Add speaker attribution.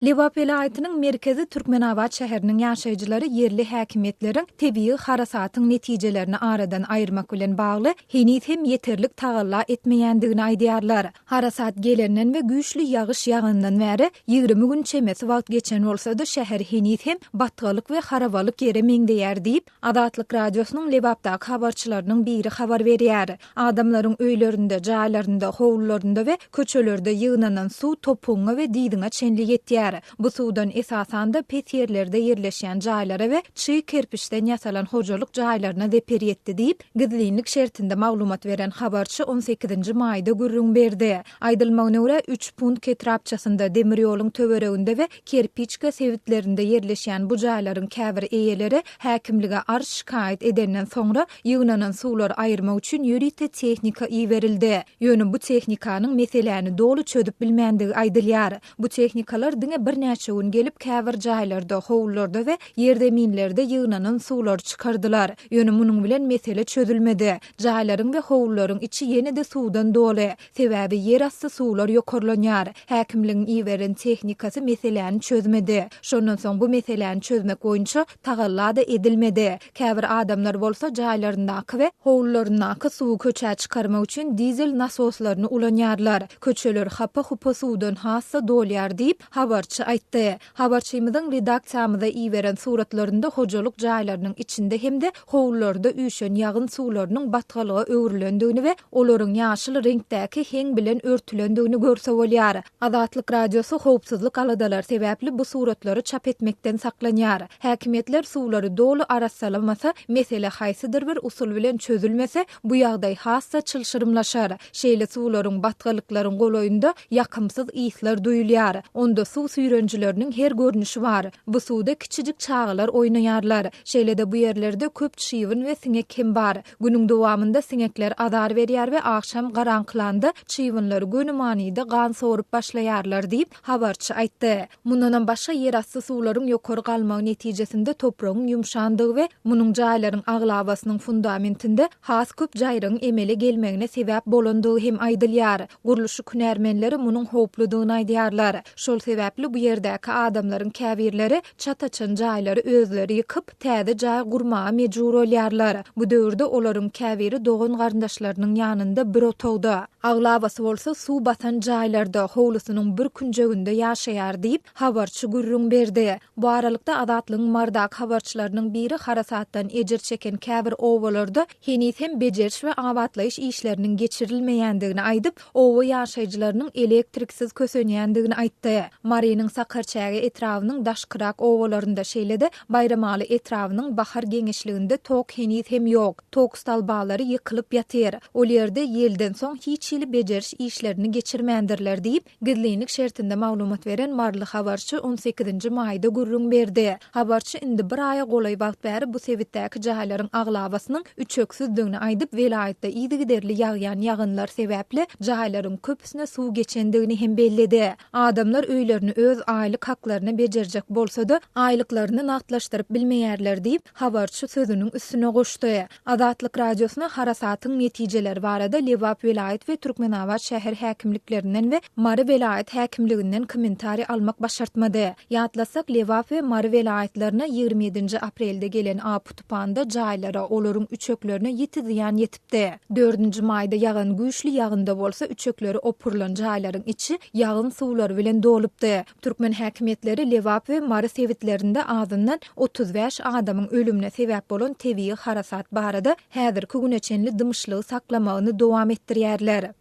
Speaker 1: Lebap welaýatynyň merkezi Türkmenabat şäheriniň ýaşaýjylary ýerli häkimiýetleriň tebigy harasatyň netijelerini aradan aýyrmak bilen bagly heniz hem ýeterlik tagalla etmeýändigini aýdýarlar. Harasat gelenden we güýçli ýagyş ýagandan bäri 20 gün çemesi wagt geçen bolsa-da, şäher heniz hem batgalyk we harabalyk ýere meňzeýär diýip, Azatlyk Radiosynyň Lebapdaky habarçylarynyň biri habar berýär. Adamlaryň öýlerinde, jaýlarynda, howlularynda we köçelerde ýygnanan suw topugyňa we dyzyňa çenli ýetýär. Bu suwdan esasan-da pes ýerlerde ýerleşýän jaýlara we çyg kerpiçden ýasalan hojalyk jaýlaryna zeper ýetdi diýip, gizlinlik şertinde maglumat beren habarçy on sekizinji maýda gürrüň berdi. Aýdylmagyna görä, Üçpunkt etrapçasynda, demir ýoluň töwereginde we Kerpiçka sebitlerinde ýerleşýän bu jaýlaryň käbir eýeleri häkimlige arz-şikaýat edenden soňra, ýygnanan suwlary aýyrmak üçin ýörite tehnika iberildi. Ýöne bu tehnikanyň meseläni doly çözüp bilmändigi aýdylýar. Bu tehnikalar diňe birnäçe gün gelip, käbir jaýlarda, howlularda we ýerzeminlerde ýygnanan suwlary çykardylar. Ýöne munuň bilen mesele çözülmedi. Jaýlaryň we howlularyň içi ýene-de suwdan doly. Sebäbi ýerasty suwlar ýokarlanýar. Häkimligiň iberen tehnikasy meseläni çözmedi. Şondan soň bu meseläni çözmek boýunça tagalla-da edilmedi. Käbir adamlar bolsa jaýlaryndaky we howlularyndaky suwy köçä çykarmak üçin dizel nasoslaryny ulanýarlar. Köçeler hapa-hupa suwdan has-da dolýar diýip, habarçy aýtdy. Habarçymyzyň redaksiýamyza iberen suratlarynda hojalyk jaýlarynyň içinde hem-de howlularda üýşen ýagyn suwlarynyň batgalyga öwrülendigini we olaryň ýaşyl reňkdäki heň bilen örtülendigini görse bolýar. Azatlyk Radiosy howpsuzlyk aladalary sebäpli bu suratlary çap etmekden saklanýar. Häkimiýetler suwlary doly arassalamasa, mesele haýsydyr bir usul bilen çözülmese, bu ýagdaý has-da çylşyrymlaşar. Şeýle suwlaryň, batgalyklaryň golaýynda ýakymsyz yslar duýulýar. Onda suw süýrenjileriniň her görnüşi bar. Bu suwda kiçijik çagalar oýnaýarlar. Şeýle-de bu ýerlerde köp çybyn we siňek hem bar. Günüň dowamynda siňekler azar berýär we agşam garaňkylanda çybynlar göni manyda gan sorup başlaýarlar diýip, habarçy aýtdy. Mundanam başga ýerasty suwlaryň ýokary galmagy netijesinde topragyň ýumşandygy we munuň jaýlaryň aglabasynyň fundamentinde has köp jaýrygyň emele gelmegine sebäp bolandygy hem aýdylýar. Gurluşyk hünärmenleri munuň howpludygyny aýdýarlar. Şol sebäpli bu ýerdäki adamlaryň käbirleri çat açan jaýlary özleri ýykyp, täze jaý gurmaga mejbur bolýarlar. Bu döwürde olaryň käbiri dogan-garyndaşlarynyň ýanynda bir otagda, aglabasy bolsa suw basan jaýlarda, howlusynyň bir künjeginde ýaşaýar diýip, habarçy gürrüň berdi. Bu aralykda, Azatlygyň Marydaky habarçylarynyň biri harasatdan ejir çeken käbir obalarda heniz hem bejeriş we abatlaýyş işleriniň geçirilmeýändigini aýdyp, oba ýaşaýjylarynyň elektriksiz kösenýändigini aýtdy. Marynyň Sakarçäge etrabynyň daşkyrak obalarynda, şeýle-de Baýramaly etrabynyň Bahar geňeşliginde tok heniz hem ýok. Tok stolbalary ýykylyp ýatyr. Ol ýerde ýelden soň hiç hili bejeriş işlerini geçirmändirler diýip, Gizlinlik şertinde maglumat beren maryly habarçy on sekizinji maýda gürrüň berdi. Habarçy indi bir aýa golaý wagt bäri bu sebitdäki jaýlaryň aglabasynyň üçeksizdigini aýdyp, welaýatda yzygiderli ýagýan ýagynlar sebäpli jaýlaryň köpüsine suw geçendigini hem belledi. Adamlar öýlerini öz aýlyk haklaryna bejerjek bolsa-da, aýlyklaryny nagtlaşdyryp bilmeýärler diýip, habarçy sözüniň üstüne goşdy. Azatlyk Radiosyna harasatyň netijeleri barada Lebap welaýat we Türkmenabat şäher häkimliklerinden we Mary welaýat häkimliginden kommentariý almak başartmady. Ýatlasak, Lebap we Mary welaýatlaryna 27 nji aprelde gelen apy-tupanda jaýlara, olaryň üçeklerine ýiti zyýan ýetipdi. Dördünji maýda ýagan güýçli ýagynda bolsa üçekleri opurylan jaýlaryň içi ýagyn suwlary bilen dolupdy. Türkmen häkimiýetleri Lebap we Mary sebitlerinde azyndan 35 adamyň ölümine sebäp bolan tebigy harasat barada häzirki güne çenli dymyşlygy saklamagyny dowam etdirýärler.